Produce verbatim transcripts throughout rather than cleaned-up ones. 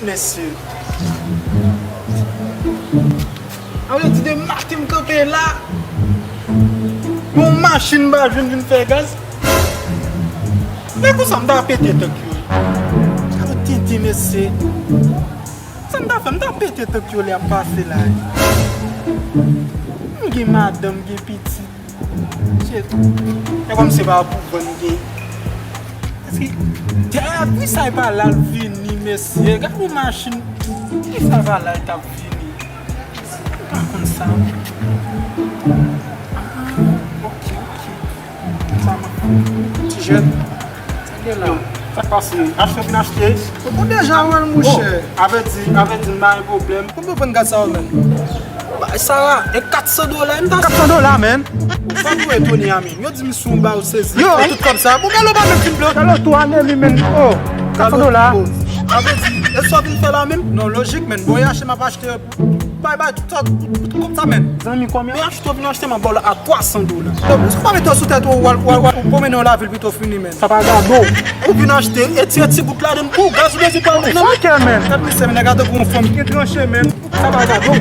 Mesye. A vle di de maten m kanpe la, yon machin m pa jwenn vin fè gaz. Men konsa m ta pete tank yo. Gade tenten mesye. Sa m ta fè, m ta pete tank yo lè y ap pase la. M gen madanm, m gen pitit. Shit. E kòm se pa pou vann gen. Èske, dèyè wi sa e pa la l vini, mesye. Gade yon machin. Wi sa e pa la l t ap vini. M pa konn sa. Ah, ok, ok. Sa m ap fè. Ti jèn. Sa gen la? Sa k pase? Achte, vin achte. Ou konn deja wè l, monchè. Oh, avèti, avèti, m pa gen pwoblèm. Konbyen w vann gaz sa yo, menm? Bay sa, e kat san dola, m ta... Kat san dola, menn. Ou pa dwe etone a, menn. Yo di m si w ba yo sezi. Yo. Tout kòb sa. Bon, galo pa menm fin blan. Galo tou ane li, menn. Oh, kat san dola. Avèti, e sa w vin fè la menm? Non, lojik, menn. Bon, e achte m ap achte. Bay, bay, tout sa, tout, tout kòb sa, menn. Zanmi, konbyen? Mwen achte, vin achte, m ap ba w la a twa san dola. Yo, si w pa mete w sou tèt ou, w al, w al, w al pwomennen w lavil pito fini, menn. Sa pa gado. Ou vin achte, e tire ti bout ladann pou gaz ou bezwen pran, menn. Fuck, menn. Gad misye, menn, gade pou yon fanm ki tranche, menn. Sa pa gado.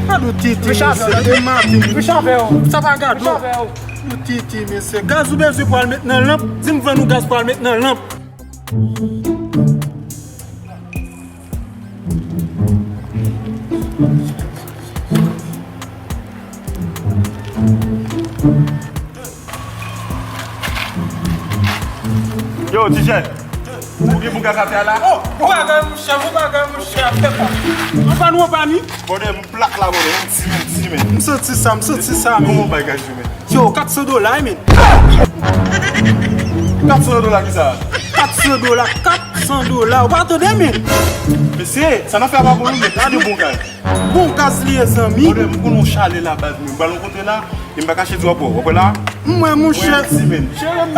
Gado tete, mesye, de maten. Sa pa gado. Gado tete, mesye. Gaz ou bezwen pral met nan lanp, di m vann ou gaz pral met nan lanp. Yo, Tijèn, ou gen bouga kafe a la? Oh, bon bagay, monchè, bon bagay, monchè, fè pa. Anba nou, anba ni. Bòdè, m plak la, bòdè, m di, m di, men. M santi sa, m santi sa, men. Kòman bagay yo, men? Yo, kat san dola, wi, men. Kat san dola ki sa? Kat san dola, kat san dola. Ou pa tande, men? Mesye, sa n ap fè a pa bon, men. Gade bon gaz. Bon gaz li ye, zanmi. Bòdè, m konn yon chale la, baz, men. M pral yon kote la, e m pa kache di w ankò. W ap wè la? M wè, monchè. Mwen di, men.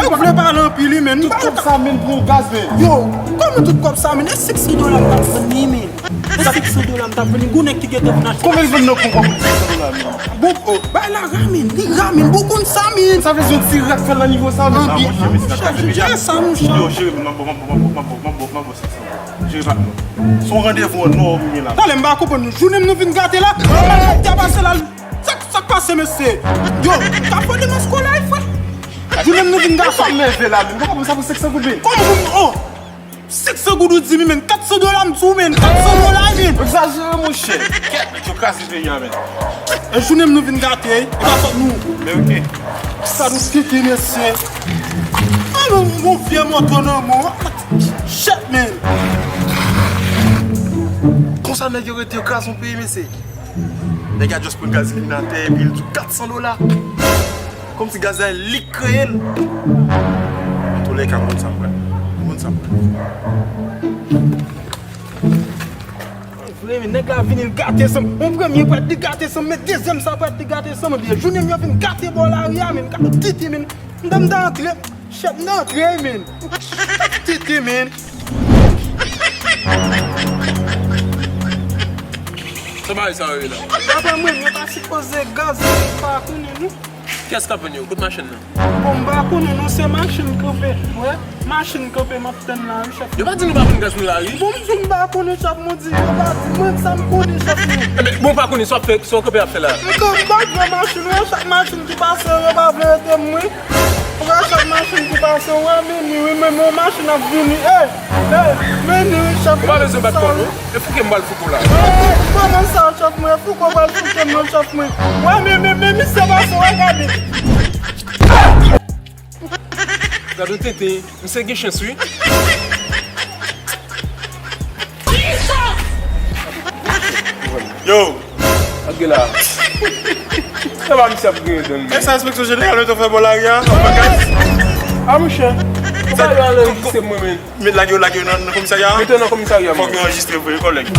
Ou vle pale anpil, wi, men. Tout kòb sa, men, pou yon gaz, men. Yo, kòman tout kòb sa, men? E senk san dola m t ap vann li, men. E senk san dola m t ap vann li. Gon nèg ki gentan vin achte. Konbyen l vann nan pou w konn senk san dola, men? Bon, oh, bay la ra, men. Li ra, men. Bon, konn sa, men. Sa vle di yon ti rak fè l nan nivo sa, men. Ah, monchè, mesye, sa, monchè. Jere sa, monchè. Yo, jere, men, m ap ba w, m ap ba w, m ap ba w, m ap ba w, m ap ba w senk san. Jere pa nou. Se yon randevou an nò ou gen la. Talè m pa konprann nou. Jounen m nou vin gate la. Sa k pase, mesye? Yo, ka fò demans kolay, frè. Jounen m nou vin gate. Sa m leve la, men. Kòman sa pou senk san goud, men? Kòman pou, oh, senk san goud ou di m, men? Kat san dola m di w, men. Kat san dola, men. Egzajere, monchè. Kèt, nèg yo kraze peyi a, men. E jounen m nou vin gate, e pa fòt nou. Men ok. Sa nou tete, mesye. Ah, men yon vye moto nan men w. Shit, man. Konsa nèg yo rete, yo kraze yon peyi, mesye. Nèg la just pran gaz li nan tè, epi l di w kat san dola. Kòmsi gaz la, li k kreye l. Antouka, m konn sa m pral. M konn sa m pral. Vre, men nèg la vini, l gate san m. Yon premye prèt, li gate san m, men dezyèm sa prèt, li gate san m. Ebyen, jounen m yo vin gate bò lari a, men, gade tete, men. M ta, m ta antre. Chèf, m ta antre, men. Tete, men. Sa bagay sa yo ye la? Daprè mwen, yo ta sipoze gaz, men m pa konnen, non. Kiyès k ap vann yo? Kot machin nan? Bon, m pa konnen non, se machin kanpe. Wè, machin kanpe m ap tann la, wi, chèf. Yo pa di nou pa konn gaz nou la, wi. Bon, m di w m pa konnen, chèf, mwen di, yo pa di mwen sa m konnen, chèf, mwen. Enben, bon, w pa konnen sa w ap fè, sa w kanpe ap fè la. M kanpe m pa vle machin, wè, chak machin ki pase, yo pa vle ede m, wi. Wè, chak machin ki pase, wè, men ni, wi, men yon machin ap vini. Ey, ey, men ni, wi, chèf. Ou pa bezwen bat kò, non. E fouke m pral fouke w la. Kòman sa, chèf mwen? Fouke w pral fouke m nan, chèf mwen. Wè, men, men, men, misye pase, wè, gade. Gade yon tenten, misye gen chans, wi. Yo! Ap gen la. Sa pa misye ap gen dan l. E sa enspeksyon jeneral mete w fè bò lari a? A, monchè. Ou pa yo anrejistre mwen, men. Met lage yo, lage yo nan, nan komisarya a. Mete yo nan komisarya, men. Fòk yo anrejistre vre, kòlèg.